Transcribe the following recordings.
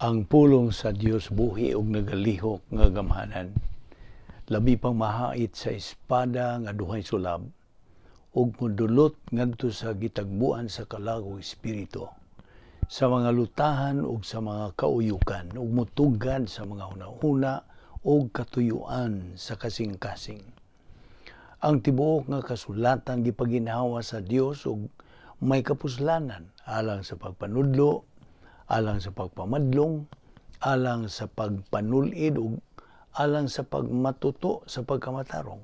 Ang pulong sa Dios buhi ug nagalihok nga gamhanan. Labi pang mahait sa espada nga duhay sulab ug modulot ngadto sa gitagbuan sa kalag ug espiritu, sa mga lutahan ug sa mga kauyukan, ug mutugad sa mga hunahuna ug katuyuan sa kasing-kasing. Ang tibuok nga kasulatan gipaginhawa sa Dios ug may kapuslanan alang sa pagpanudlo, alang sa pagpamadlong, alang sa pagpanulid ug alang sa pagmatuto sa pagkamatarong,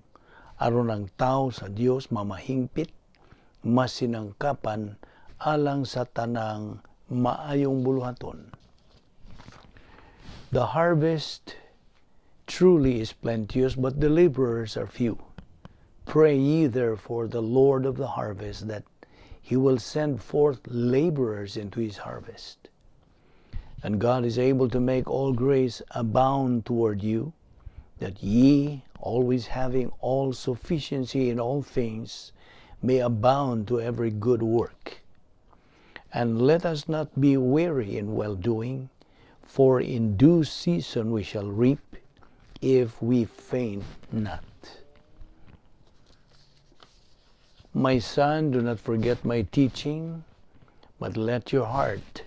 aron ang tao sa Dios mamahingpit, masinangkapan alang sa tanang maayong buluhaton. The harvest truly is plenteous, but the laborers are few. Pray ye therefore the Lord of the harvest that he will send forth laborers into his harvest. And God is able to make all grace abound toward you, that ye, always having all sufficiency in all things, may abound to every good work. And let us not be weary in well-doing, for in due season we shall reap, if we faint not. My son, do not forget my teaching, but let your heart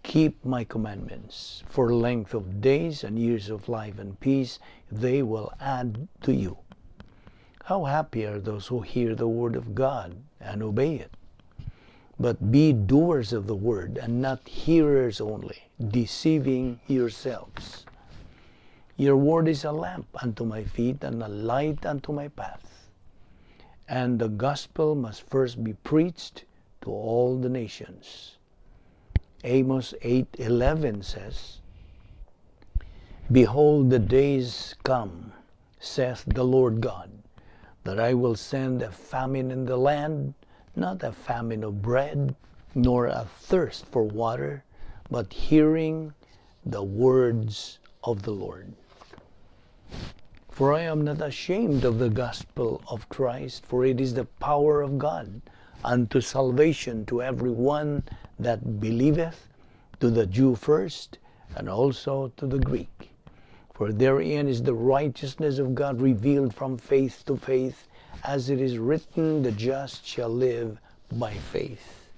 keep my commandments. For length of days and years of life and peace they will add to you. How happy are those who hear the word of God and obey it. But be doers of the word and not hearers only, deceiving yourselves. Your word is a lamp unto my feet and a light unto my path. And the gospel must first be preached to all the nations. Amos 8:11 says, "Behold, the days come, saith the Lord God, that I will send a famine in the land, not a famine of bread, nor a thirst for water, but hearing the words of the Lord. For I am not ashamed of the gospel of Christ, for it is the power of God unto salvation to every one that believeth, to the Jew first, and also to the Greek. For therein is the righteousness of God revealed from faith to faith, as it is written, the just shall live by faith.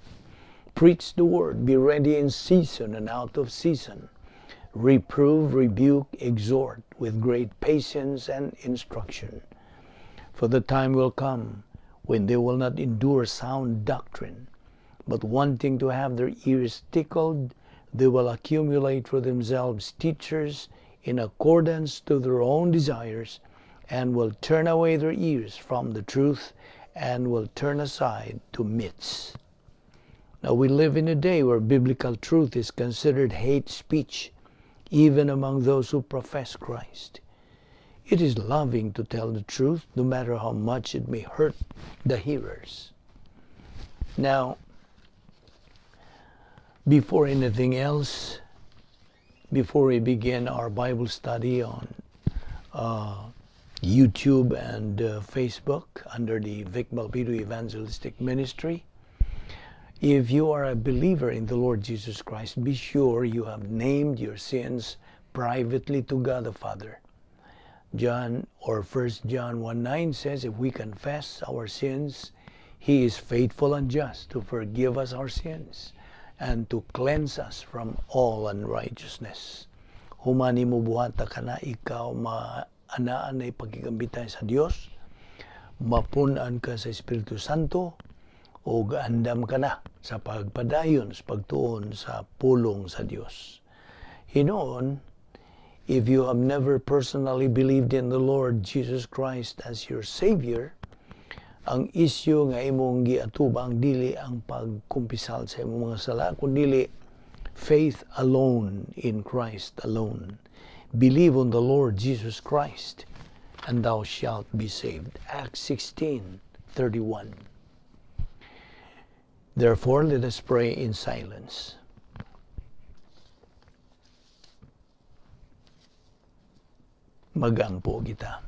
Preach the word, be ready in season and out of season. Reprove, rebuke, exhort with great patience and instruction. For the time will come when they will not endure sound doctrine, but wanting to have their ears tickled, they will accumulate for themselves teachers in accordance to their own desires, and will turn away their ears from the truth, and will turn aside to myths." Now we live in a day where biblical truth is considered hate speech, even among those who profess Christ. It is loving to tell the truth, no matter how much it may hurt the hearers. Now, before anything else, before we begin our Bible study on YouTube and Facebook under the Vic Balbido Evangelistic Ministry, if you are a believer in the Lord Jesus Christ, be sure you have named your sins privately to God the Father. John or 1 John 1:9 says, if we confess our sins, He is faithful and just to forgive us our sins and to cleanse us from all unrighteousness. Human nimo buhata kana, ikaw maanaan na ipagkigambitan sa Dios, mapun-an ka sa Espiritu Santo, o andam ka na sa pagpadayon sa pagtuon sa pulong sa Dios. Hinoon, if you have never personally believed in the Lord Jesus Christ as your Savior, ang isyu nga imong giatubang dili ang pagkumpisal sa imong mga sala, kundi faith alone in Christ alone. Believe on the Lord Jesus Christ, and thou shalt be saved. Acts 16:31. Therefore, let us pray in silence. Magampo kita.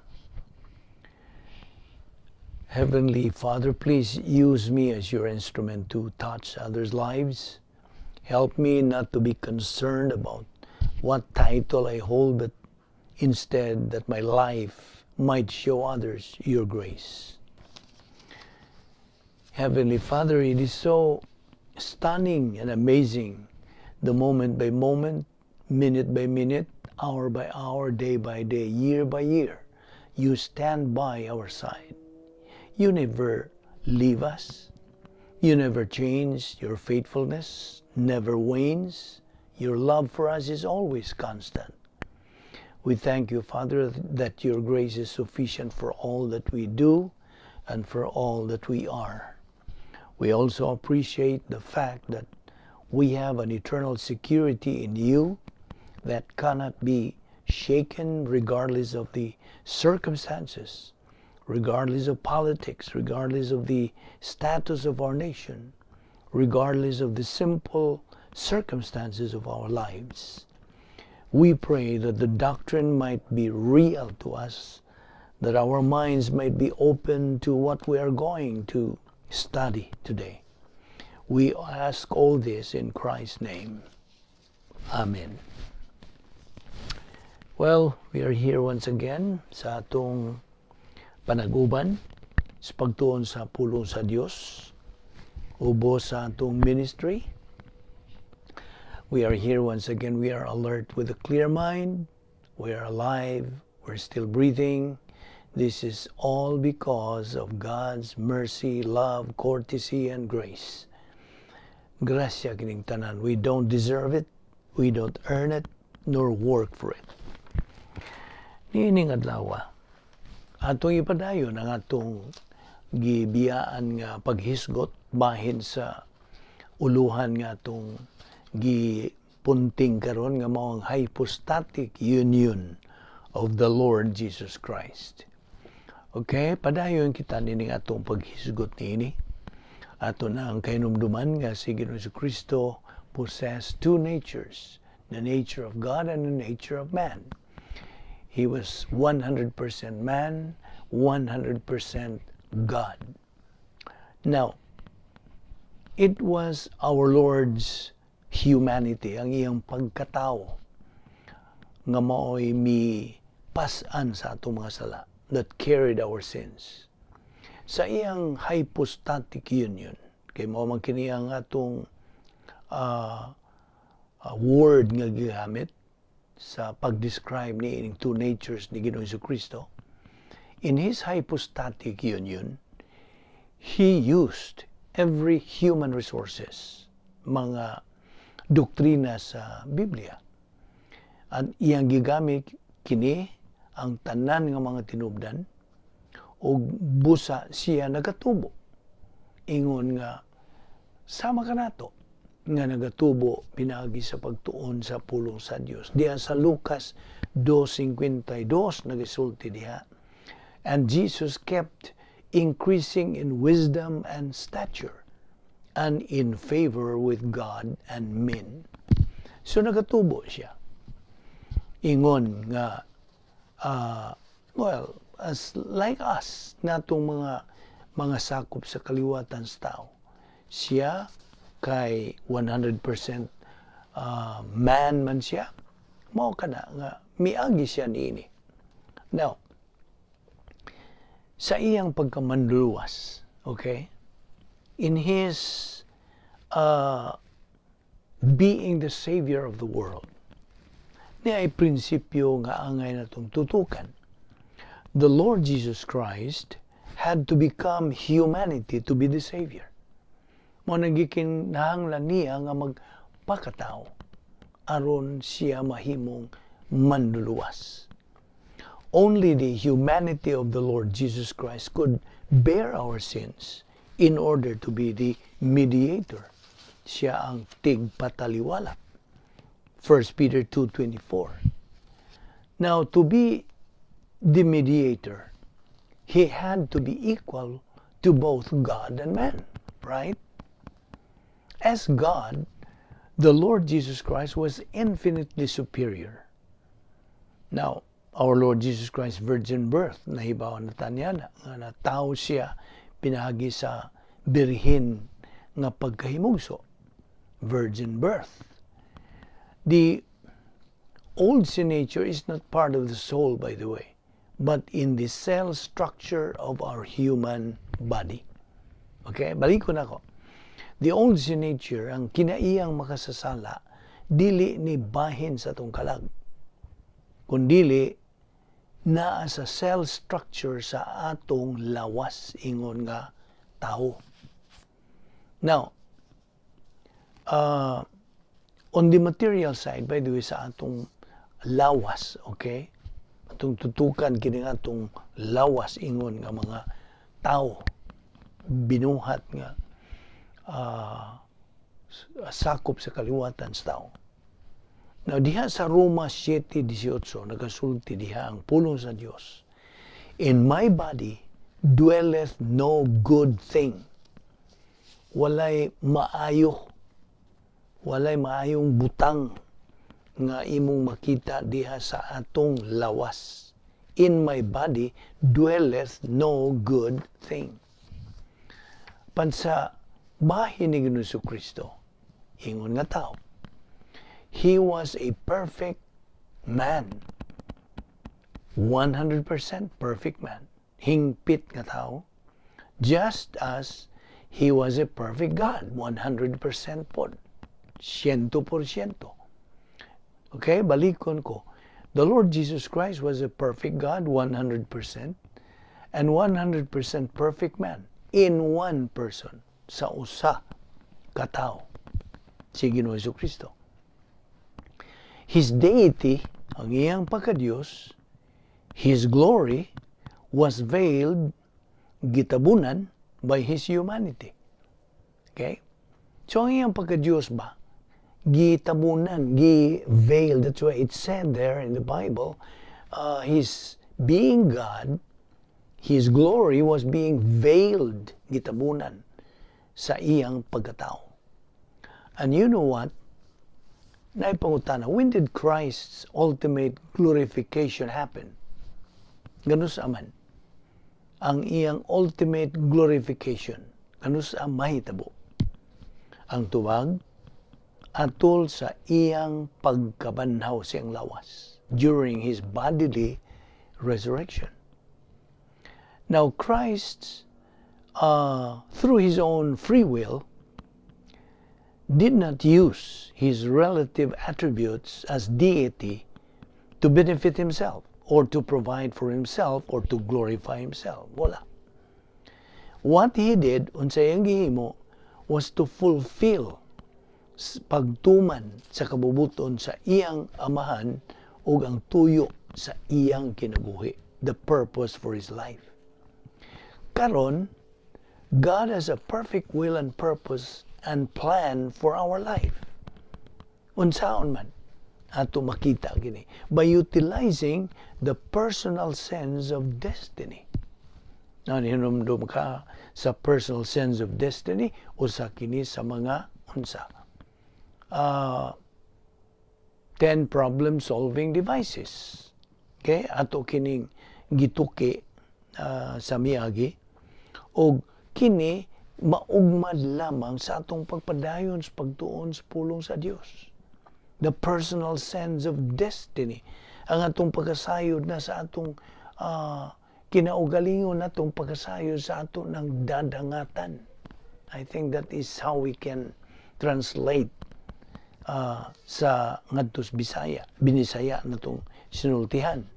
Heavenly Father, please use me as your instrument to touch others' lives. Help me not to be concerned about what title I hold, but instead that my life might show others your grace. Heavenly Father, it is so stunning and amazing, the moment by moment, minute by minute, hour by hour, day by day, year by year, you stand by our side. You never leave us. You never change. Your faithfulness never wanes. Your love for us is always constant. We thank you, Father, that your grace is sufficient for all that we do and for all that we are. We also appreciate the fact that we have an eternal security in you that cannot be shaken regardless of the circumstances, regardless of politics, regardless of the status of our nation, regardless of the simple circumstances of our lives. We pray that the doctrine might be real to us, that our minds might be open to what we are going to study today. We ask all this in Christ's name. Amen. Well, we are here once again sa atong panaguban sa pagtuon sa pulong sa Dios, ubos sa atong ministry. We are here once again. We are alert with a clear mind. We are alive. We're still breathing. This is all because of God's mercy, love, courtesy, and grace. Grasya kining tanan. We don't deserve it. We don't earn it, nor work for it. Niining adlaw, atong ipadayon ang atong gibiyaan nga paghisgot bahin sa uluhan nga atong gipunting karon nga mao ang hypostatic union of the Lord Jesus Christ. Okay, padayon kita nining atong paghisgot niini. Ato na ang kahinumduman nga si Ginoong Kristo possessed two natures, the nature of God and the nature of man. He was 100% man, 100% God. Now, it was our Lord's humanity, ang iyang pagkatao, nga mao'y mi pas-an sa atong mga sala, that carried our sins. Sa iyang hypostatic union, kay mao man kini ang atong word nga gigamit sa pag-describe ni ining two natures ni Ginoong Kristo. In his hypostatic union, he used every human resources, mga doktrina sa Biblia. At iyang gigamit kini ang tanan nga mga tinubdan ug busa siya nagatubo. Ingon nga sama kanato nga nagatubo pinaagi sa pagtuon sa pulong sa Dios. Diha sa Lucas 2:52 nagasulti diha. "And Jesus kept increasing in wisdom and stature and in favor with God and men." So nagatubo siya. Ingon nga well, as like us natong mga sakop sa kaliwatan sa tao. Siya kay 100% man man siya. Mao kana nga miagi siya niini. Now, sa iyang pagkamanluluwas, okay? In his being the savior of the world, niya ay prinsipyo nga angay natong tutukan. The Lord Jesus Christ had to become humanity to be the savior. Mao nang gikinahanglan niya nga magpakatao aron siya mahimong manluluwas. Only the humanity of the Lord Jesus Christ could bear our sins in order to be the mediator. Siya ang tigpataliwala. 1 Peter 2:24. Now, to be the mediator, he had to be equal to both God and man, right? As God, the Lord Jesus Christ was infinitely superior. Now, our Lord Jesus Christ's virgin birth, nahibaw na ta niya na, nga natawo siya pinaagi sa birhen nga pagkahimugso, virgin birth. The Old sin nature is not part of the soul, by the way, but in the cell structure of our human body. Okay? Balikon nako. The old sin nature, ang kinaiyang makasasala, dili ni bahin sa atong kalag. Kundili, naa sa cell structure sa atong lawas ingon nga tao. Now, on the material side, by the way, sa atong lawas, okay? Atong tutukan kini atong lawas ingon nga mga tao, binuhat nga sakop sa kaliwatan sa tao. Now, diha sa Roma 7:18, nagasulti diha ang pulong sa Dios. "In my body dwelleth no good thing." Walay maayo. Walay maayong butang nga imong makita diha sa atong lawas. "In my body dwelleth no good thing." Pan sa bahin ni Ginoong Kristo, ingon nga tao, he was a perfect man. 100% perfect man. Hingpit nga tao. Just as he was a perfect God. 100% pod. 100%. Okay, balikon ko. The Lord Jesus Christ was a perfect God, 100%, and 100% perfect man in one person, sa usa ka tao, si Ginoong Kristo. His deity, ang iyang pagka-Diyos, his glory was veiled, gitabunan by his humanity. Okay? So ang iyang pagka-Diyos ba, gitabunan, gi-veiled. That's why it said there in the Bible, his being God, his glory was being veiled, gitabunan sa iyang pagkatao. And you know what? Naipangutana, when did Christ's ultimate glorification happen? Kanus-a man ang iyang ultimate glorification, kanus-a mahitabo? Ang tubag, atol sa iyang pagkabanhaw sa iyang lawas during his bodily resurrection. Now, Christ, through his own free will, did not use his relative attributes as deity to benefit himself or to provide for himself or to glorify himself. Wala. What he did, unsa iyang gihimo, was to fulfill, pagtuman sa kabubuton sa iyang Amahan ug ang tuyo sa iyang kinabuhi, the purpose for his life. Karon, God has a perfect will and purpose and plan for our life. Unsaon man ato makita kini? By utilizing the personal sense of destiny. Nahinumdum ka sa personal sense of destiny? Usa kini sa mga unsa? 10 problem solving devices. Okay? Ato kining gituki sa miagi og kini maugmad lamang sa atong pagpadayon sa pagtuon sa pulong sa Dios. The personal sense of destiny. Ang atong pagkasayod na sa atong kinaugalingon, atong pagkasayod sa ato ng dadangatan. I think that is how we can translate sa ngadtos Bisaya, Binisaya na tong sinultihan.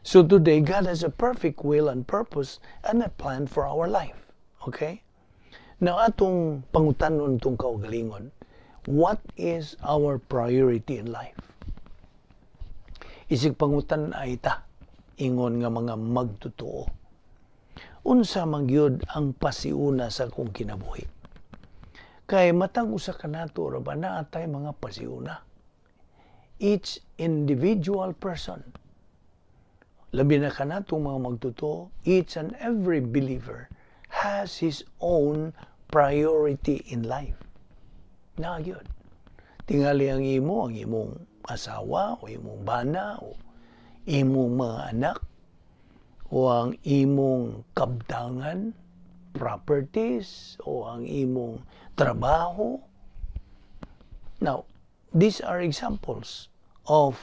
So today, God has a perfect will and purpose and a plan for our life. Okay? Now, atong pangutanon tong kaugalingon, what is our priority in life? Isig pangutan ay ta, ingon nga mga magtotoo. Unsa man gyud ang pasiuna sa akong kinabuhi? Kay matag usa kanato ra ba, naa tay mga pasiuna. Each individual person, labi na kanatong mga magtotoo, each and every believer has his own priority in life. Na gyud. Tingali ang imo, ang imong asawa, o imong bana, o imong mga anak, o ang imong kabtangan, properties, o ang imong trabaho. Now, these are examples of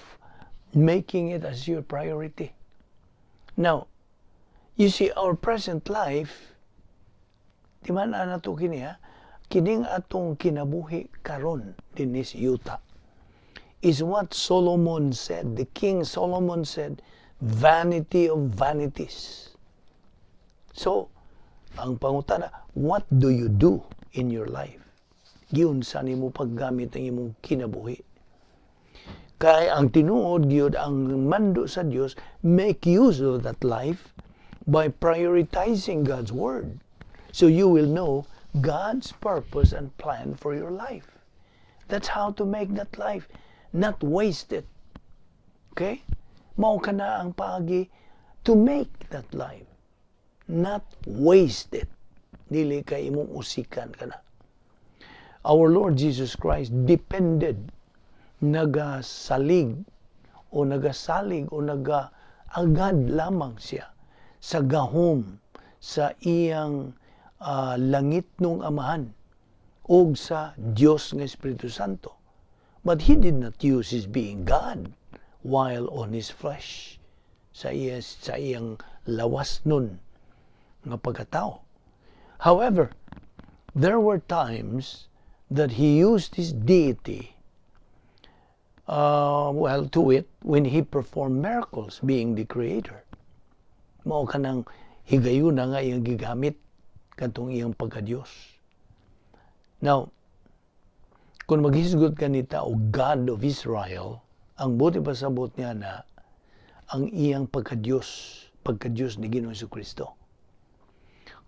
Making it as your priority. Now, you see, our present life, di man ana to kini ha, kining atong kinabuhi karon dinhi sa yuta is what Solomon said. The King Solomon said, "Vanity of vanities." So, ang pangutana, what do you do in your life? Giunsa nimo paggamit ang imong kinabuhi? Kay ang tinuod gyud, ang mando sa Dios, make use of that life by prioritizing God's word. So you will know God's purpose and plan for your life. That's how to make that life, not waste it. Okay? Mao kana ang paagi to make that life, not waste it. Dili kay imong usikan kana. Our Lord Jesus Christ depended, nagasalig o nagasalig o nagaagad lamang siya sa gahom sa iyang langitnong Amahan og sa Dios nga Espiritu Santo. But he did not use his being God while on his flesh, sa iyang lawas nun nga pagkatao. However, there were times that he used his deity, well, to it, when he performed miracles, being the creator. Mao kanang higayuna nga iyang gigamit katong iyang pagka-Dios. Now, kung maghisgot kanita o God of Israel, ang buot ipasabot niya na ang iyang pagka-Dios, pagka-Dios ni Ginoong Kristo.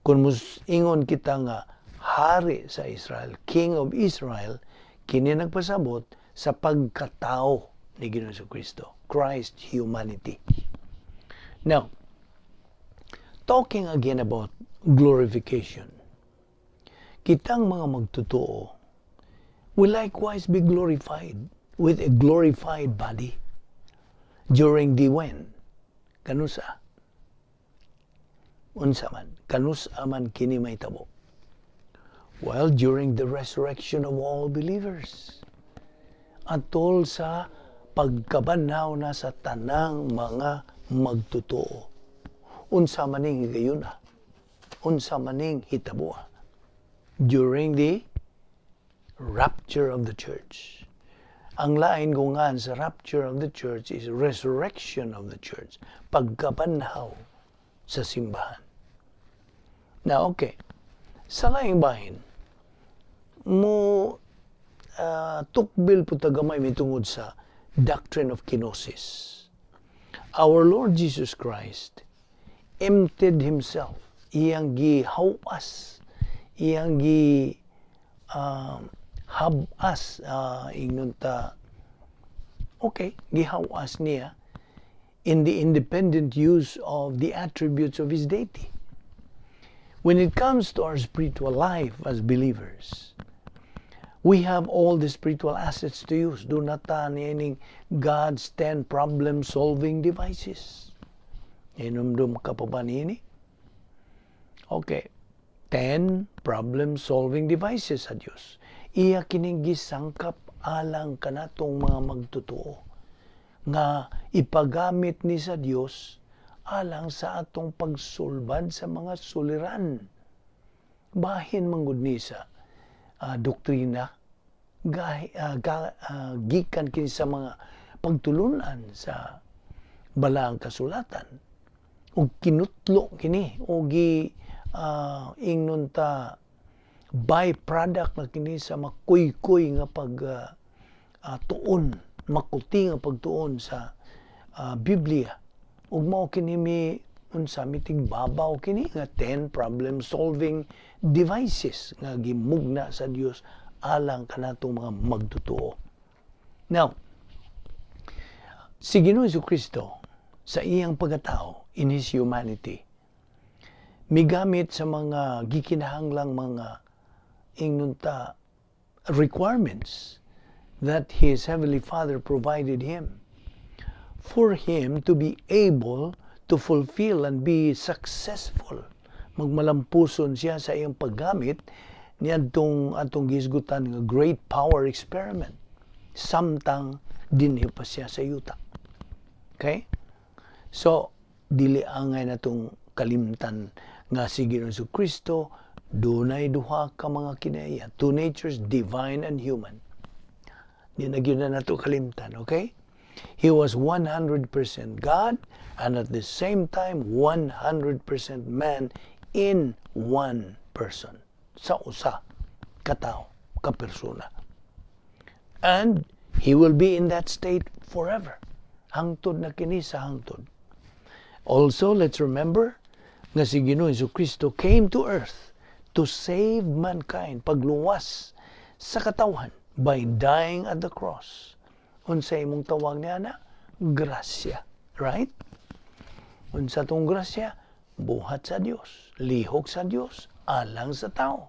Kung ingon kita nga hari sa Israel, King of Israel, kini nagpasabot sa pagkatao ni Ginoong Kristo, Christ humanity. Now, talking again about glorification, kitang mga magtotoo will likewise be glorified with a glorified body during the when? Kanusa? Unsa man? Kanusa man kini mahitabo? Well, during the resurrection of all believers. Atol sa pagkabanhaw na sa tanang mga magtotoo. Unsa maning higayuna? Unsa maning hitaboa? During the rapture of the church. Ang lain ko nga sa rapture of the church is resurrection of the church. Pagkabanhaw sa simbahan. Now, okay. Sa laing bahin, mo tukbil po tagamay mitungod sa doctrine of kenosis. Our Lord Jesus Christ emptied himself. Iyang gihawas, iyang gi habas, ingnon ta, okay, gihawas niya in the independent use of the attributes of his deity. When it comes to our spiritual life as believers, we have all the spiritual assets to use. Duna ta niining God's 10 problem-solving devices. Hinumdum ka pa ba niini? Okay. 10 problem-solving devices sa Dios. Iya kining gisangkap alang kanatong mga magtotoo nga ipagamit ni sa Dios alang sa atong pagsulbad sa mga suliran. Bahin manggod ni sa doktrina gahi, gikan kini sa mga pagtulunan sa balaang kasulatan ug kinutlo kini o gi ingnon ta byproduct na kini sa makuykuy nga pag tuon, makuti nga pagtuon sa Biblia, ug mao kini mi unsa mitigbabaw kini nga 10 problem solving devices nga gimugna sa Dios alang kanatong mga magtotoo. Now, si Ginoong Kristo sa iyang pagkatao, in his humanity, migamit sa mga gikinahanglang mga ingnon ta requirements that his heavenly Father provided him for him to be able to fulfill and be successful. Magmalampuson siya sa iyang paggamit niadtong atong gisgutan nga great power experiment samtang dinhi pa siya sa yuta. Okay? So, dili angay natong kalimtan nga si Ginoong Kristo dunay duha ka mga kinaiya, two natures, divine and human. Di na gyud na nato kalimtan, okay? He was 100% God and at the same time 100% man in one person. Sa usa ka tao, ka persona. And he will be in that state forever. Hangtod na kini sa hangtod. Also, let's remember nga si Ginoong Kristo came to earth to save mankind, pagluwas sa katawhan by dying at the cross. Unsa imong tawag niya na? Grasya. Right? Unsa tong grasya? Buhat sa Dios, lihok sa Dios, alang sa tao.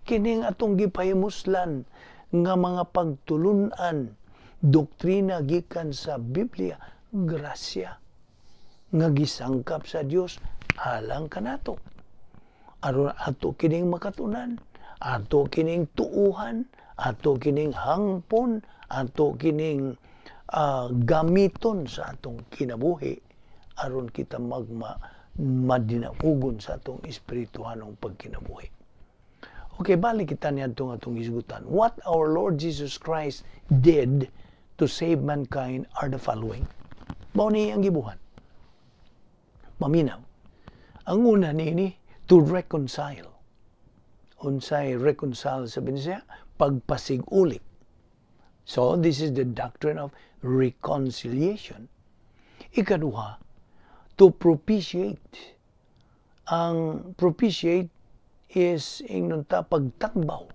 Kining atong gipahimuslan nga mga pagtulunan, doktrina gikan sa Biblia, grasya nga gisangkap sa Dios alang kanato. Aron ato kining makatunan, ato kining tuuhan, ato kining hangpon, ato kining gamiton sa atong kinabuhi aron kita magma madinaugon sa atong espirituhanong pagkinabuhi. Okay, balik kita niadtong atong hisgutan. What our Lord Jesus Christ did to save mankind are the following. Mao ni ang gibuhat. Paminaw. Ang una niini, to reconcile. Unsay reconcile sa Binisaya? Pagpasig-uli. So, this is the doctrine of reconciliation. Ikaduha, to propitiate. Ang propitiate is ingnon ta pagtakbaw.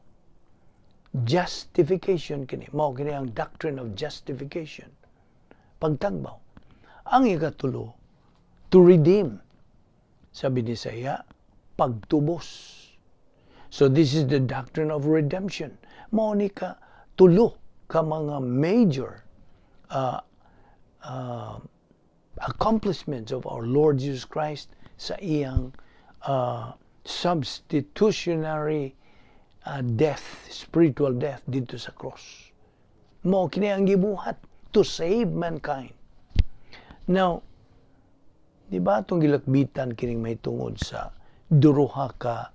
Justification kini. Mao kini ang doctrine of justification. Pagtagbaw. Ang ikatulo, to redeem. Sa Binisaya, pagtubos. So this is the doctrine of redemption. Mao ni ka tulo ka mga major accomplishments of our Lord Jesus Christ sa iyang substitutionary death, spiritual death didto sa cross. Mao kini ang gibuhat to save mankind. Now, di ba atong gilakbitan kining may tungod sa duha ka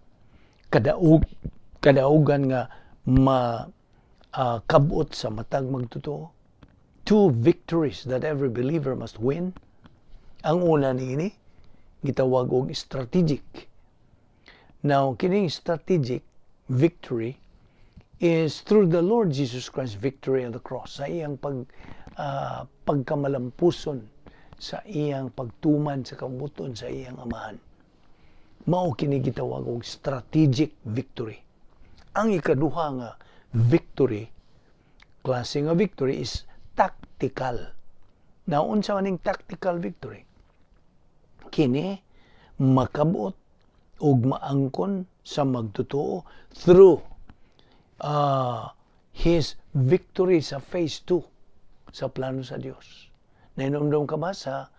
kadaugan nga ma kabot sa matag magtotoo? Two victories that every believer must win. Ang una niini gitawag og strategic. Now, kining strategic victory is through the Lord Jesus Christ's victory on the cross, sa iyang pagkamalampuson, sa iyang pagtuman sa kabubut-on sa iyang Amahan. Mao kini gitawag og strategic victory. Ang ikaduha nga victory, klase nga victory, is tactical. Now, unsa man ning tactical victory? Kini makabot ug maangkon sa magtotoo through his victory sa phase 2 sa plano sa Dios. Nahinomdom ka ba sa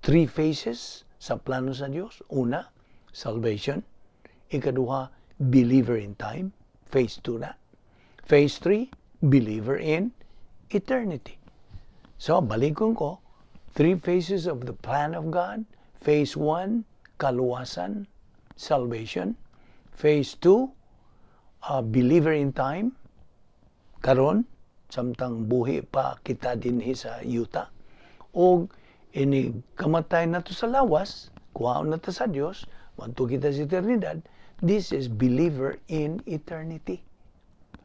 three phases sa plano sa Dios? Una, salvation. Ikaduha, believer in time. Phase 2 na. Phase 3, believer in eternity. So, balikon ko, three phases of the plan of God. Phase 1, kaluwasan, salvation. Phase 2, believer in time. Karon, samtang buhi pa kita dinhi sa yuta. O ini kamatay na to sa lawas, kuhaon na to sa Dios, moadto kita sa eternidad. This is believer in eternity.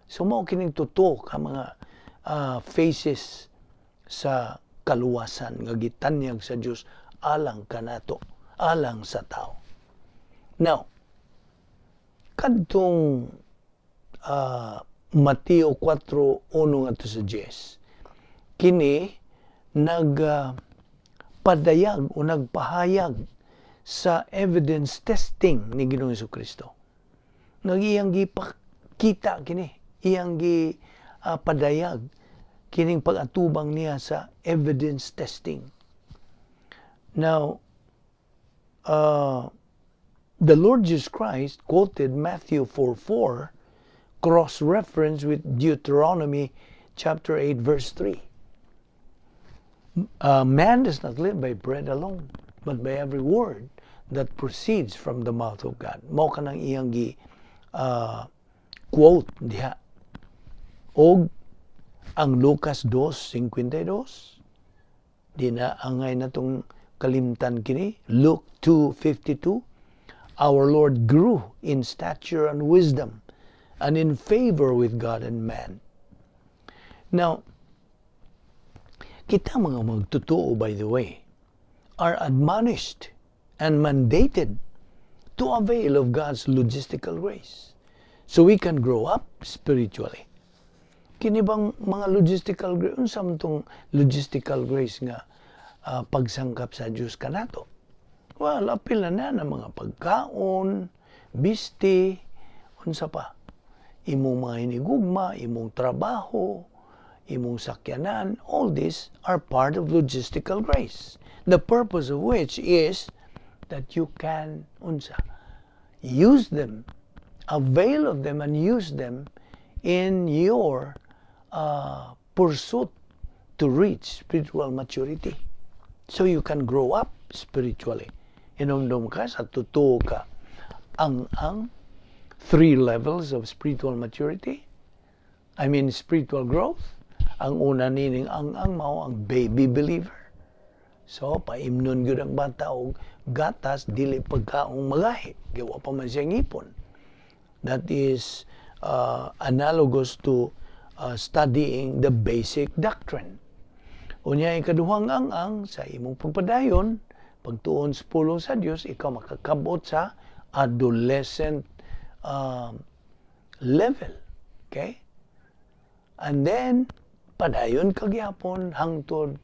So mao kining totoo ka mga phases sa kaluwasan nga gitanyag sa Dios alang kanato, alang sa tao. Now, kadtong Mateo 4:1 ngadto sa 10. Kini nag padayag o nagpahayag sa evidence testing ni Ginoong Kristo. Nag iyang gipakita kini, iyang gi padayag kining pag-atubang niya sa evidence testing. Now, the Lord Jesus Christ quoted Matthew 4:4, cross-reference with Deuteronomy chapter 8 verse 3. Man does not live by bread alone, but by every word that proceeds from the mouth of God. Mao kanang iyang gi quote diha. Og ang Lucas 2:52, di na angay natong kalimtan kini. Luke 2:52, our Lord grew in stature and wisdom and in favor with God and man. Now, kita mga magtotoo, by the way, are admonished and mandated to avail of God's logistical grace so we can grow up spiritually. Kini bang mga logistical grace, unsa man tong logistical grace nga pagsangkap sa Dios kanato? Well, apil na na ng mga pagkaon, bisti, unsa pa, imong mga hinigugma, imong trabaho, imong sakyanan, all these are part of logistical grace. The purpose of which is that you can, unsa, use them, avail of them and use them in your pursuit to reach spiritual maturity. So you can grow up spiritually. Hinumdum ka sa totoo ka ang three levels of spiritual maturity. I mean, spiritual growth. Ang una nining ang mao ang baby believer. So paimnon gyud ang bata og gatas, dili pagkaong magahi. Gawa pa man siya ngipon. That is analogous to studying the basic doctrine. Unya, ikaduhang ang sa imong pagpadayon, pagtuon sa pulong sa Dios, ikaw makakabot sa adolescent level. Okay? And then, padayon ka gyapon hangtod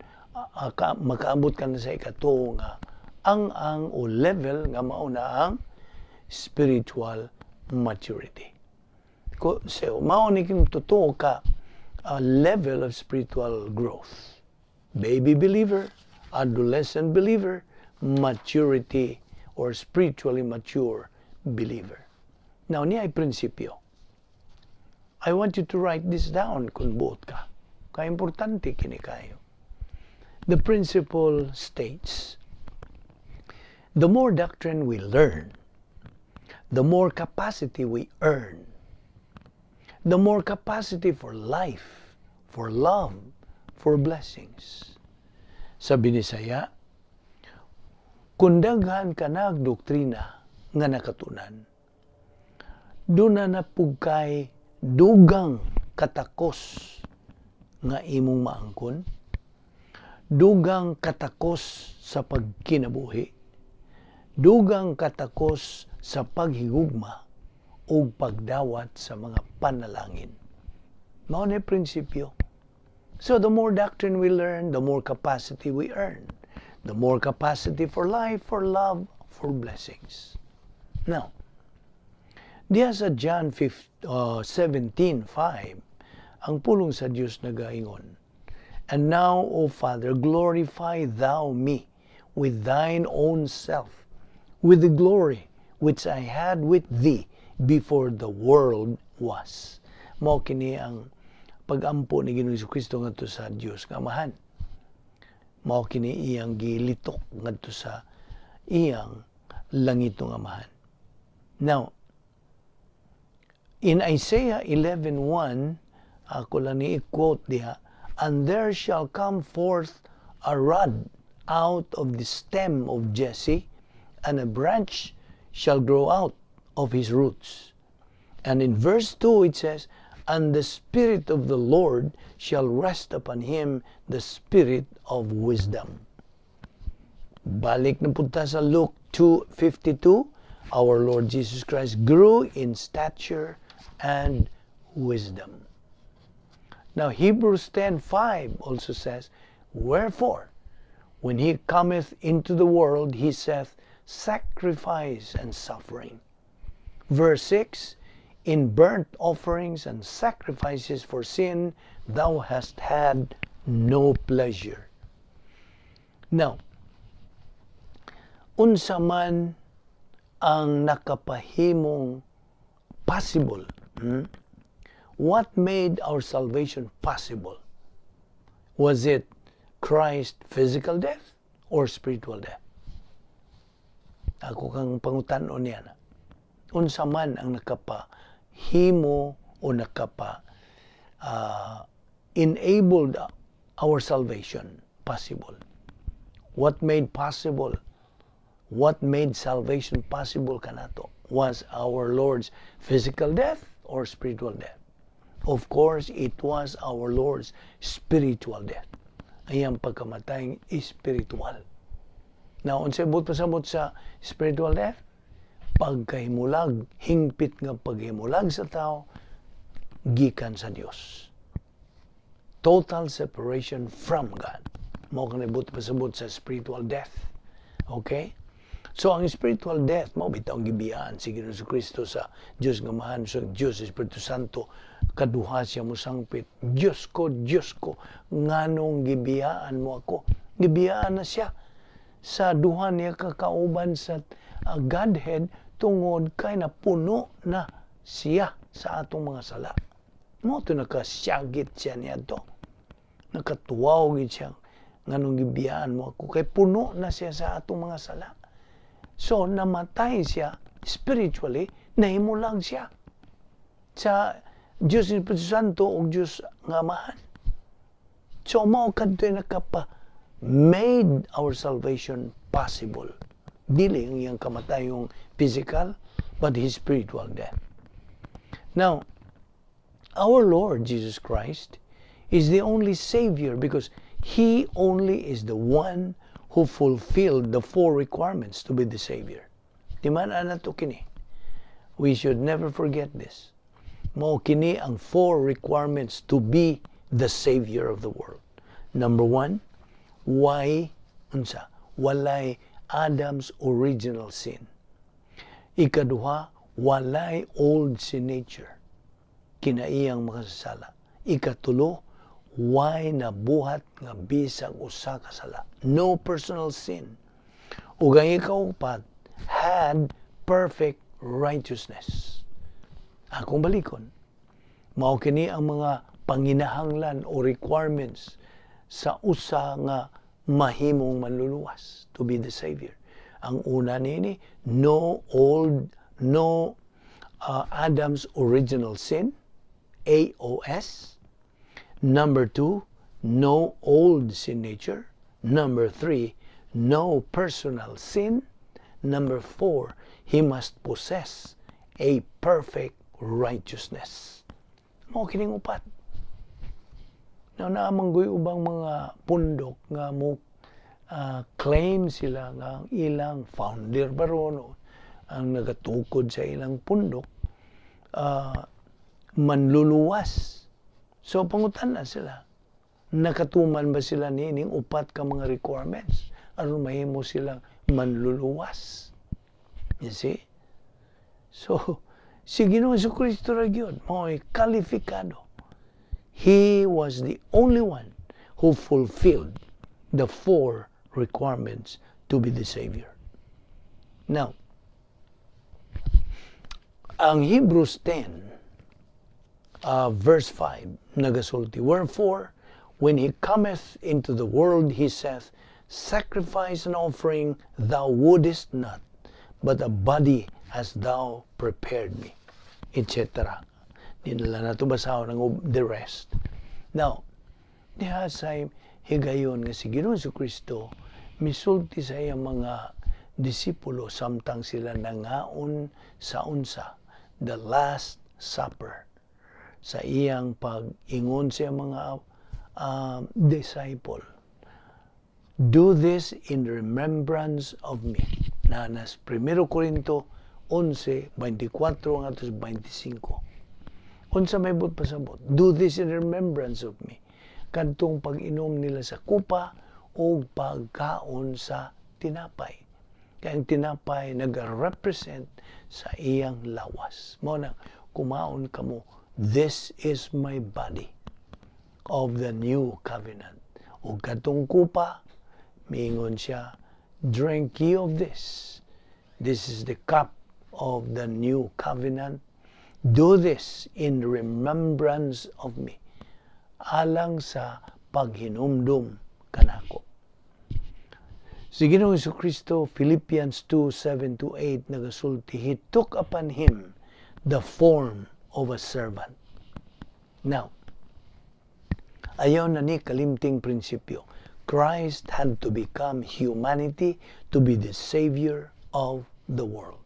makaabot ka na sa ikatuo nga ang o level nga mao na ang spiritual maturity. So, mao ni king totoo ka level of spiritual growth. Baby believer, adolescent believer, maturity or spiritually mature believer. Now, niya ay prinsipyo. I want you to write this down kung buot ka. Kaya importante kini kayo. The principle states, the more doctrine we learn, the more capacity we earn, the more capacity for life, for love, for blessings. Sa Binisaya, kung daghan ka nag doktrina nga nakatunan, duna na pud kay dugang katakos nga imong maangkon, dugang katakos sa pagkinabuhi, dugang katakos sa paghigugma ug pagdawat sa mga panalangin. Mao na prinsipyo. So the more doctrine we learn, the more capacity we earn. The more capacity for life, for love, for blessings. Now, diya sa John 5, 17:5, ang pulong sa Dios nagaingon, "And now, O Father, glorify thou me with thine own self, with the glory which I had with thee before the world was." Mao kini ang pagampo ni Ginoong Kristo ngadto sa Dios nga Amahan. Mao kini iyang gilitok ngadto sa iyang langitong Amahan. Now, in Isaiah 11:1, ako lang ni i-quote diha, "And there shall come forth a rod out of the stem of Jesse, and a branch shall grow out of his roots." And in verse 2 it says, "And the Spirit of the Lord shall rest upon him, the Spirit of wisdom." Balik na punta sa Luke 2:52, our Lord Jesus Christ grew in stature and wisdom. Now Hebrews 10:5 also says, "Wherefore, when he cometh into the world, he saith, sacrifice and suffering." Verse 6, "In burnt offerings and sacrifices for sin, thou hast had no pleasure." Now, unsa man ang nakapahimong possible? What made our salvation possible? Was it Christ physical death or spiritual death? Ako kang pangutan-on niya na. Unsa man ang nakapahimo o nakapa enabled our salvation possible? What made possible? What made salvation possible kanato? Was our Lord's physical death or spiritual death? Of course, it was our Lord's spiritual death. Ang pagkamatay spiritual. Now, unsay buot pasabot sa spiritual death? Pagkahimulag, hingpit nga paghimulag sa tao, gikan sa Dios. Total separation from God. Mao kani buot pasabot sa spiritual death. Okay? So ang spiritual death mao bitaw ang gibiyaan si Ginoong Kristo sa Dios nga Amahan, sa Dios Espiritu Santo, kaduha siya mosangpit, "Diyos ko, Diyos ko, nganong gibiyaan mo ako?" Gibiyaan na siya sa duha niya kakauban sa Godhead tungod kay napuno na siya sa atong mga sala. Mao to nakasyagit siya niadto. Nakatuwaw gid siya, "Nganong gibiyaan mo ako?" Kay puno na siya sa atong mga sala. So, namatay siya spiritually, nahimulag siya sa Diyos Espiritu Santo o Diyos nga Amahan. So, mao kadto nakapa made our salvation possible. Dili ang iyang kamatayong physical, but his spiritual death. Now, our Lord Jesus Christ is the only Savior because He only is the one who fulfilled the four requirements to be the Savior. Di man nato kini. We should never forget this. Mao kini ang four requirements to be the Savior of the world. Number one, why unsa? Walay Adam's original sin. Ikaduha, walay old sin nature. Kinaiyang makasasala. Ikatulo, way nabuhat nga bisag usa ka sala? No personal sin. Ug ang ikaupat, had perfect righteousness. Akong balikon. Mao kini ang mga panginahanglan o requirements sa usa nga mahimong manluluwas, to be the Savior. Ang una nini, no Adam's original sin, AOS. Number two, no old sin nature. Number three, no personal sin. Number four, he must possess a perfect righteousness. Mao kining upat. Now, naa man goy ubang mga pundok nga mo claim sila nga ang ilang founder baron o ang nagatukod sa ilang pundok manluluwas. So pangutan na sila. Nakatuman ba sila niining upat ka mga requirements aron mahimo silang manluluwas? You see? So, si Ginoong Kristo ra gyud mao'y kalifikado. He was the only one who fulfilled the four requirements to be the Savior. Now, ang Hebrews 10, verse 5, nagasulti, "Wherefore, when He cometh into the world, He saith, 'Sacrifice and offering thou wouldest not, but a body hast thou prepared me,'" etc. Di nila na ito basahon ang the rest. Now, diha sa higayon nga si Ginoong Kristo misulti sa iyang mga disipulo samtang sila nangaon sa unsa, the Last Supper, sa iyang pag-ingon sa iyang mga disciple, "Do this in remembrance of me," na nas 1 Corinto 11:24 ngadto sa 25. Unsa may buot pasabot "Do this in remembrance of me"? Kadtong pag-inom nila sa kupa o pagkaon sa tinapay, kay ang tinapay nag-represent sa iyang lawas. Mao na, "Kumaon kamo, this is my body of the new covenant." Ug kadtong kupa, miingon siya, "Drink ye of this. This is the cup of the new covenant. Do this in remembrance of me." Alang sa paghinumdum kanako. Si Ginoong Kristo, Philippians 2:7-8, nagasulti, He took upon Him the form of a servant. Now, ayaw na ni kalimting prinsipyo. Christ had to become humanity to be the Savior of the world.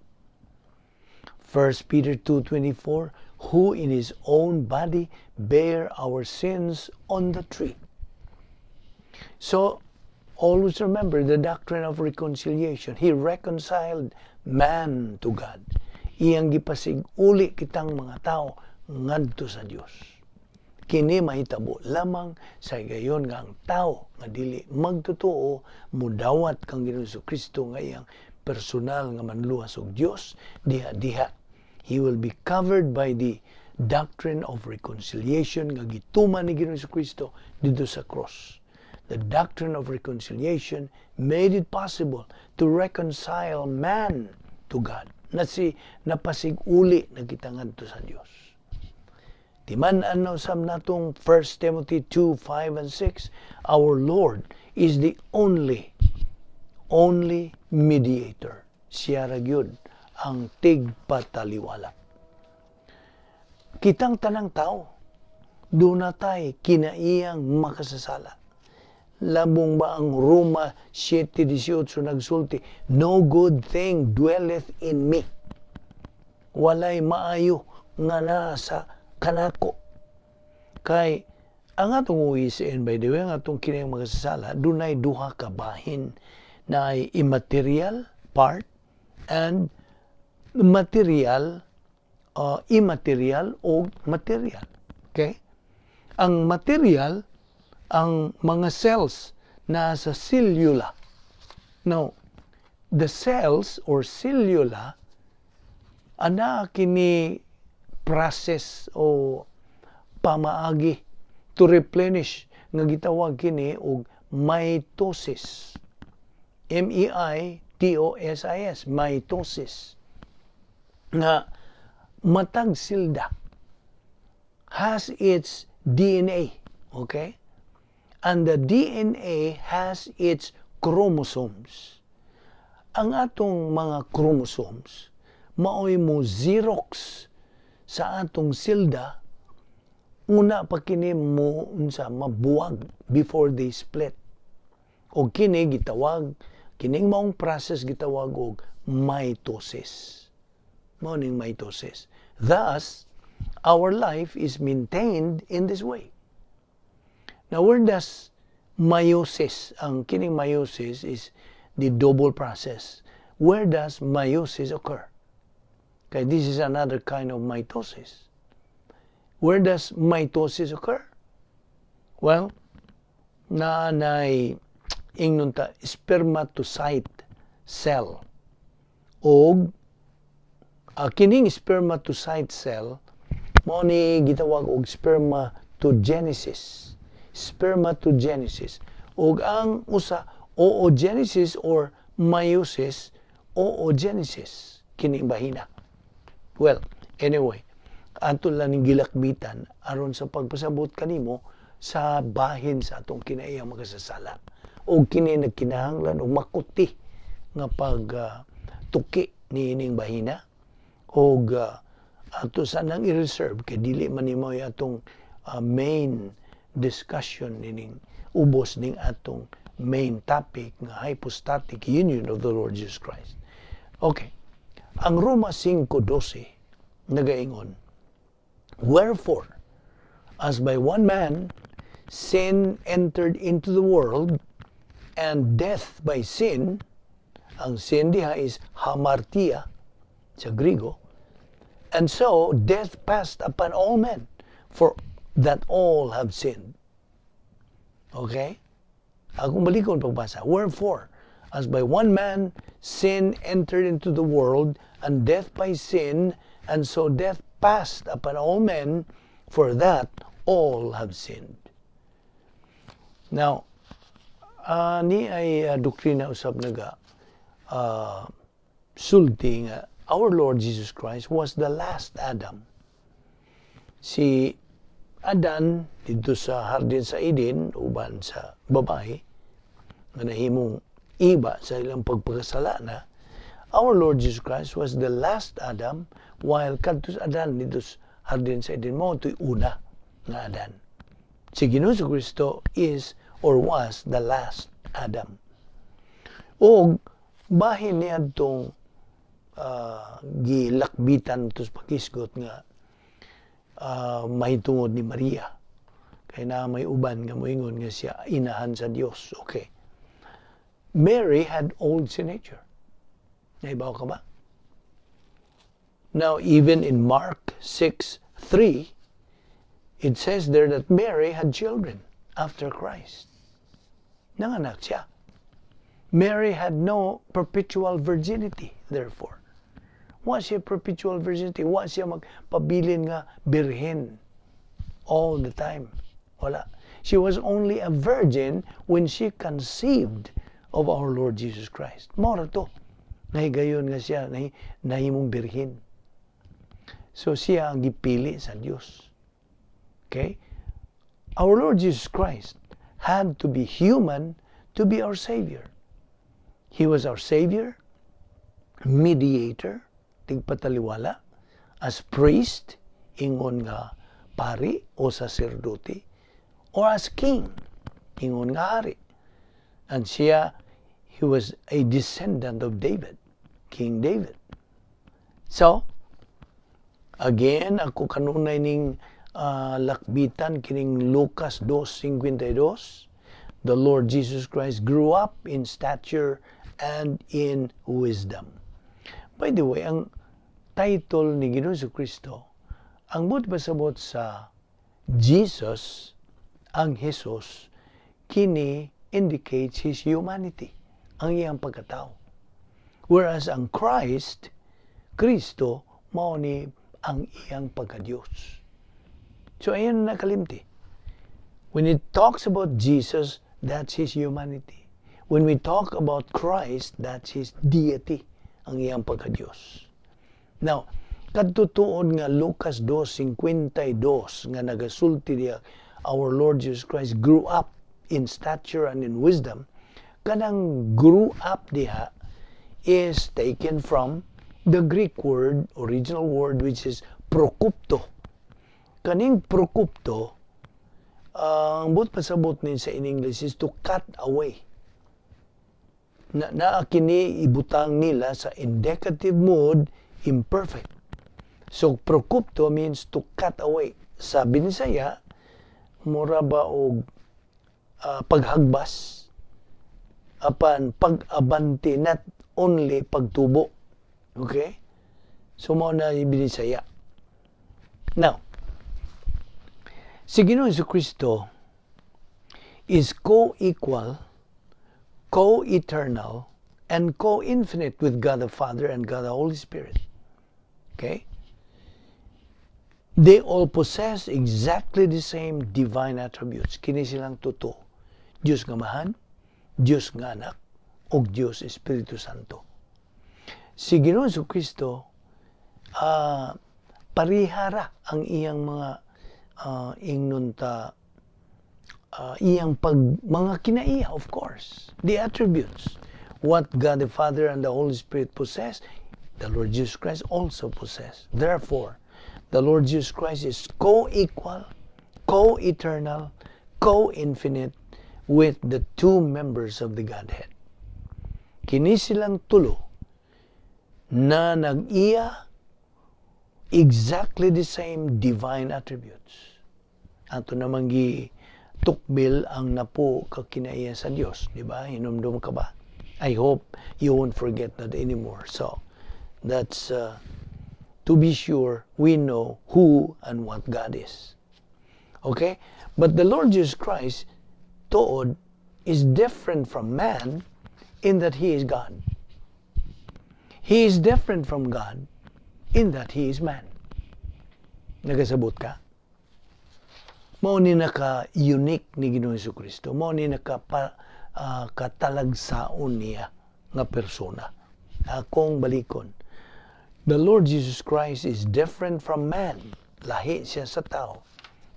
1 Peter 2:24, who in His own body bare our sins on the tree. So, always remember the doctrine of reconciliation. He reconciled man to God. Iyang gipasig-uli kitang mga tao ngadto sa Dios. Kini mahitabo lamang sa higayon nga ang tao nga dili magtotoo mudawat kang Ginoong Kristo nga iyang personal nga manluwas og Dios diha diha. He will be covered by the doctrine of reconciliation nga gituman ni Ginoong Kristo didto sa cross. The doctrine of reconciliation made it possible to reconcile man to God. Na si napasig-uli na kita ngadto sa Dios. Timan-an na usab natong 1 Timothy 2:5 and 6, our Lord is the only mediator. Siya ra gyud ang tigpataliwala. Kitang tanang tao, duna tay kinaiyang makasasala. Labong ba ang Roma 7:18 nagsulti, "No good thing dwelleth in me." Walay maayo nga nasa kanako. Kay ang atong uisiin, by the way, ang atong kinaiyang makasasala, dunay duha ka bahin na ay immaterial part and material, immaterial o material. Okay? Ang material, ang mga cells nasa cellula. Now, the cells or cellula, ana kini process o pamaagi to replenish nga gitawag kini og mitosis. mitosis, mitosis. Nga matag silda has its DNA, okay? And the DNA has its chromosomes. Ang atong mga chromosomes maoy mo xerox sa atong silda una pa kini mo unsa mabuwag, before they split. O kini gitawag, kining maong process gitawag og mitosis. Mao ning mitosis. Thus, our life is maintained in this way. Now, where does meiosis, ang kining meiosis is the double process. Where does meiosis occur? Okay, this is another kind of mitosis. Where does mitosis occur? Well, naanay ingnon ta spermatocyte cell. Og kining spermatocyte cell mao ni gitawag og spermatogenesis. Spermatogenesis. Og ang usa, oogenesis or meiosis, oogenesis kining bahina. Well, anyway, ato lang ning gilakbitan aron sa pagpasabot kanimo sa bahin sa atong kinaiyang makasasala. Og kini nagkinahanglan og makuti nga pag tuki niining bahina og ato sa nang i-reserve kay dili man ni mao atong main discussion nining ubos ning atong main topic nga hypostatic union of the Lord Jesus Christ. Okay. Ang Roma 5:12 nagaingon, "Wherefore, as by one man sin entered into the world, and death by sin," ang sin diha is hamartia sa Grigo, "and so death passed upon all men, for that all have sinned." Okay? Akong balikon pagbasa. "Wherefore, as by one man sin entered into the world, and death by sin, and so death passed upon all men, for that all have sinned." Now, ni ay doktrina usab naga sulti nga our Lord Jesus Christ was the last Adam. Si Adan didto sa hardin sa Eden uban sa babae nga nahimong Iba sa ilang pagpakasala na, our Lord Jesus Christ was the last Adam, while kadto Adan didto sa hardin sa Eden mao to'y una nga Adan. Si Ginoo Kristo is or was the last Adam. Og bahin niadtong gilakbitan to sa paghisgot nga mahitungod ni Maria. Kay na may uban nga moingon nga siya inahan sa Dios. Okay. Mary had old sin nature. Naibaw ka ba? Now, even in Mark 6:3, it says there that Mary had children after Christ. Nanganak siya. Mary had no perpetual virginity, therefore. Wa siya perpetual virginity. Wa siya magpabilin nga birhen all the time. Wala. She was only a virgin when she conceived of our Lord Jesus Christ. Mao to. Nahigayon nga siya, nahimong birhen. So siya ang gipili sa Dios. Okay? Our Lord Jesus Christ had to be human to be our Savior. He was our Savior, mediator, tigpataliwala, as priest, ingon nga pari o saserdote, or as king, ingon nga hari. And siya, he was a descendant of David, King David. So, again, ako kanunay ning lakbitan kining Lucas 2:52. The Lord Jesus Christ grew up in stature and in wisdom. By the way, ang title ni Ginoong Kristo, ang buot pasabot sa Jesus, ang Jesus, kini indicates his humanity, ang iyang pagkatao. Whereas ang Christ, Kristo, mao ni ang iyang pagka-Diyos. So ayan na nakalimti. When it talks about Jesus, that's his humanity. When we talk about Christ, that's his deity, ang iyang pagka-Diyos. Now, kadto tuod nga Lucas 2:52 nga nagasulti diya, our Lord Jesus Christ grew up in stature and in wisdom, kanang "grew up" diha is taken from the Greek word, original word, which is prokupto. Kaning prokupto, ang buot pasabot ni sa in English is to cut away. Na kini ibutang nila sa indicative mood imperfect. So prokupto means to cut away. Sa Binisaya, mura ba og paghagbas apan pag-abante, not only pagtubo. Okay? So mao na Binisaya. Now, si Ginoong Kristo is co-equal, co-eternal, and co-infinite with God the Father and God the Holy Spirit. Okay? They all possess exactly the same divine attributes. Kini silang totoo. Diyos nga Amahan, Diyos nga Anak, ug Diyos Espiritu Santo. Si Ginoong Kristo, parihara ang iyang mga ingnon ta iyang pag mga kinaiya, of course, the attributes. What God the Father and the Holy Spirit possess, the Lord Jesus Christ also possess. Therefore, the Lord Jesus Christ is co-equal, co-eternal, co-infinite with the two members of the Godhead. Kini silang tulo na nag-iya exactly the same divine attributes. Ato namang gi tukbil ang napo ka kinaiya sa Dios, di ba? Hinumdum ka ba? I hope you won't forget that anymore. So, that's to be sure we know who and what God is. Okay? But the Lord Jesus Christ, tuod, is different from man in that he is God. He is different from God in that he is man. Nagasabot ka? Mao ni naka-unique ni Ginoong Kristo. Mao ni naka katalagsaon niya nga persona. Akong balikon. The Lord Jesus Christ is different from man. Lahi siya sa tao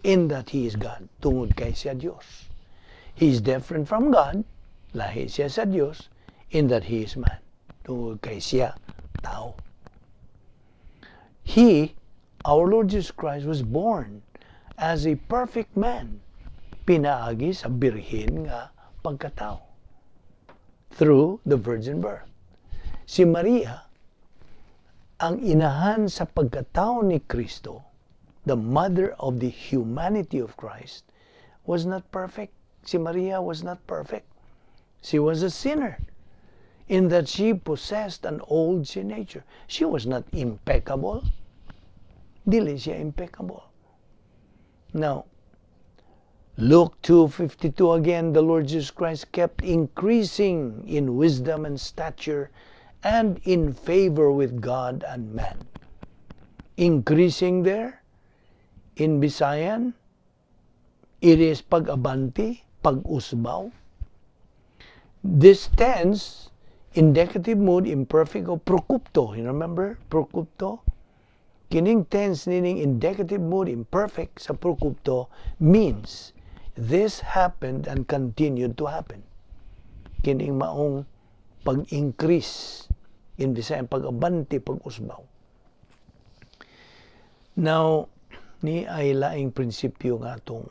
in that he is God. Tungod kay siya Dios. He is different from God. Lahi siya sa Dios. in that He is man. Tungod kay siya tao. He, our Lord Jesus Christ, was born as a perfect man. Pinaagi sa birhen nga pagkatao. Through the virgin birth. Si Maria, ang inahan sa pagkatao ni Kristo, the mother of the humanity of Christ, was not perfect. Si Maria was not perfect. She was a sinner in that she possessed an old sin nature. She was not impeccable. Dili siya impeccable. Now, Luke 2:52 again, the Lord Jesus Christ kept increasing in wisdom and stature and in favor with God and man. Increasing there, in Bisayan, it is pag-abante, pag-usbaw. This tense, indicative mood, imperfect o procupto. You remember procupto? Kining tense nining indicative mood imperfect sa procupto means this happened and continued to happen. Kining maong pag-increase in Bisayan, pag-abante, pag-usbaw. Now, ni ay laing prinsipyo nga atong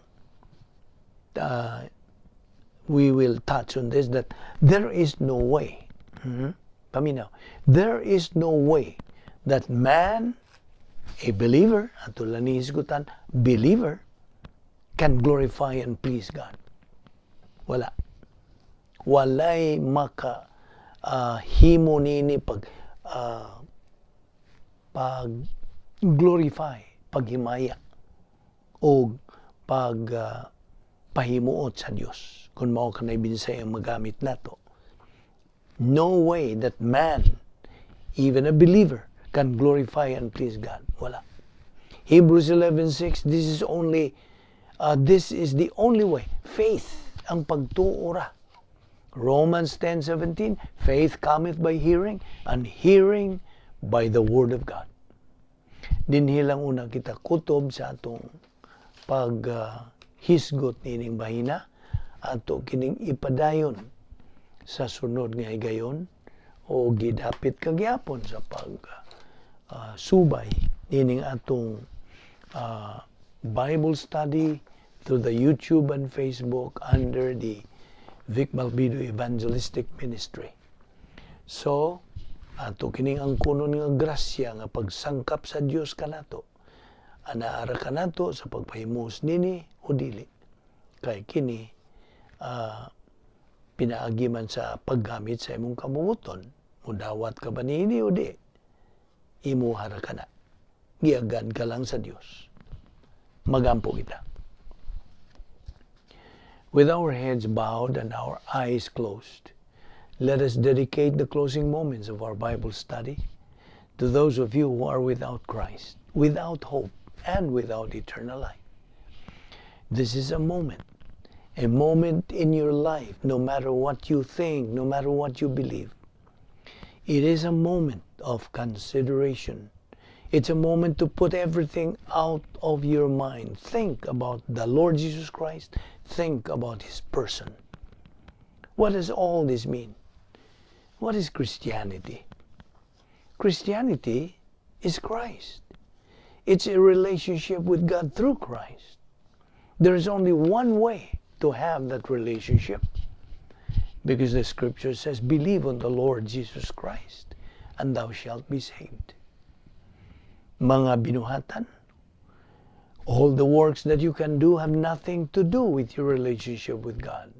we will touch on this, that there is no way. Paminaw. There is no way that man, a believer, ato lang ni hisgutan, believer, can glorify and please God. Wala. Walay maka himo nini pag glorify, paghimaya o pag pahimuot sa Dios kung mao kanay binsay ang magamit nato. No way that man, even a believer, can glorify and please God. Wala. Hebrews 11:6, this is the only way. Faith, ang pagtuo ra. Romans 10:17, faith cometh by hearing, and hearing by the word of God. Dinhi lang una kita kutob sa atong pag hisgot nining bahina, ato kining ipadayon sa sunod nga higayon o gidapit kagyapon sa pag subay nining atong Bible study through the YouTube and Facebook under the Vic Balbido Evangelistic Ministry. So, ato kining ang kunon nga grasya nga pagsangkap sa Dios kanato. Anaara kanato sa pagpahimos nini o dili. Kay kini pinaagi man sa paggamit sa imong kabubut-on. Mudawat ka ba niini o di? Imuha ra kana. Giagan ka lang sa Dios. Magampo kita. With our heads bowed and our eyes closed, let us dedicate the closing moments of our Bible study to those of you who are without Christ, without hope, and without eternal life. This is a moment in your life, no matter what you think, no matter what you believe. It is a moment of consideration. It's a moment to put everything out of your mind. Think about the Lord Jesus Christ. Think about His person. What does all this mean? What is Christianity? Christianity is Christ. It's a relationship with God through Christ. There is only one way to have that relationship, because the scripture says, "Believe on the Lord Jesus Christ, and thou shalt be saved." Mga binuhatan, all the works that you can do have nothing to do with your relationship with God.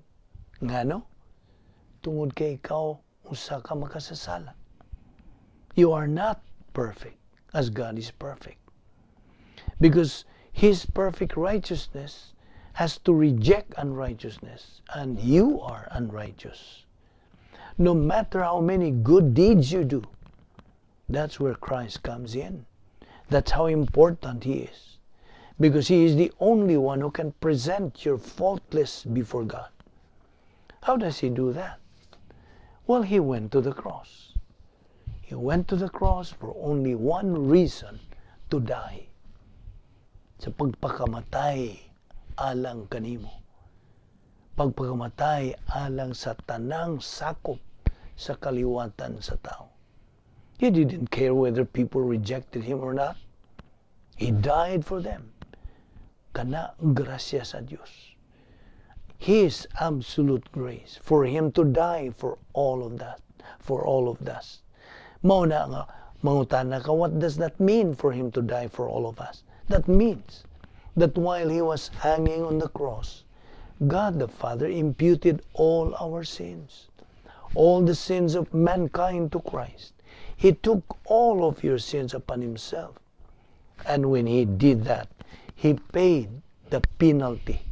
Ngano? Tungod kay ikaw usa ka makasasala. You are not perfect as God is perfect. Because His perfect righteousness has to reject unrighteousness, and you are unrighteous. No matter how many good deeds you do, that's where Christ comes in. That's how important He is. Because He is the only one who can present you faultless before God. How does He do that? Well, He went to the cross. He went to the cross for only one reason: to die. Sa pagpakamatay alang kanimo. Pagpakamatay alang sa tanang sakop sa kaliwatan sa tao. He didn't care whether people rejected him or not. He died for them. Kana grasya sa Dios. His absolute grace for him to die for all of that, for all of us. Mao na nga mangutana ka, what does that mean for him to die for all of us? That means that while he was hanging on the cross, God the Father imputed all our sins, all the sins of mankind to Christ. He took all of your sins upon himself. And when he did that, he paid the penalty.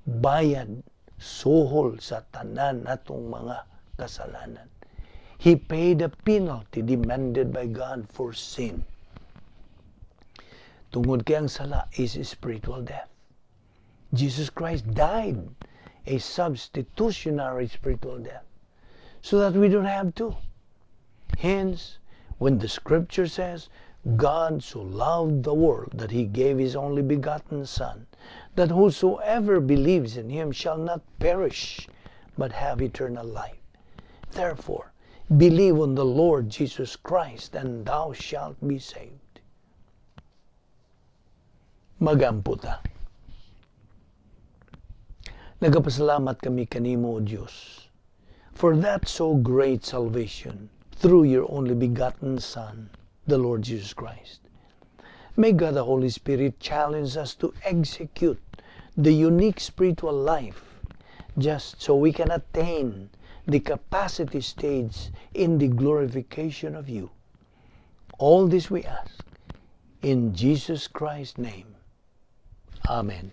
Bayad, suhol sa tanan natong mga kasalanan. He paid the penalty demanded by God for sin. Tungod kay ang sala is spiritual death. Jesus Christ died a substitutionary spiritual death so that we don't have to. Hence, when the Scripture says, "God so loved the world that he gave his only begotten Son, that whosoever believes in him shall not perish, but have eternal life." Therefore, believe on the Lord Jesus Christ, and thou shalt be saved. Magampo ta. Nagapasalamat kami kanimo, O Dios, for that so great salvation through your only begotten Son, the Lord Jesus Christ. May God the Holy Spirit challenge us to execute the unique spiritual life just so we can attain the capacity stage in the glorification of you. All this we ask in Jesus Christ's name. Amen.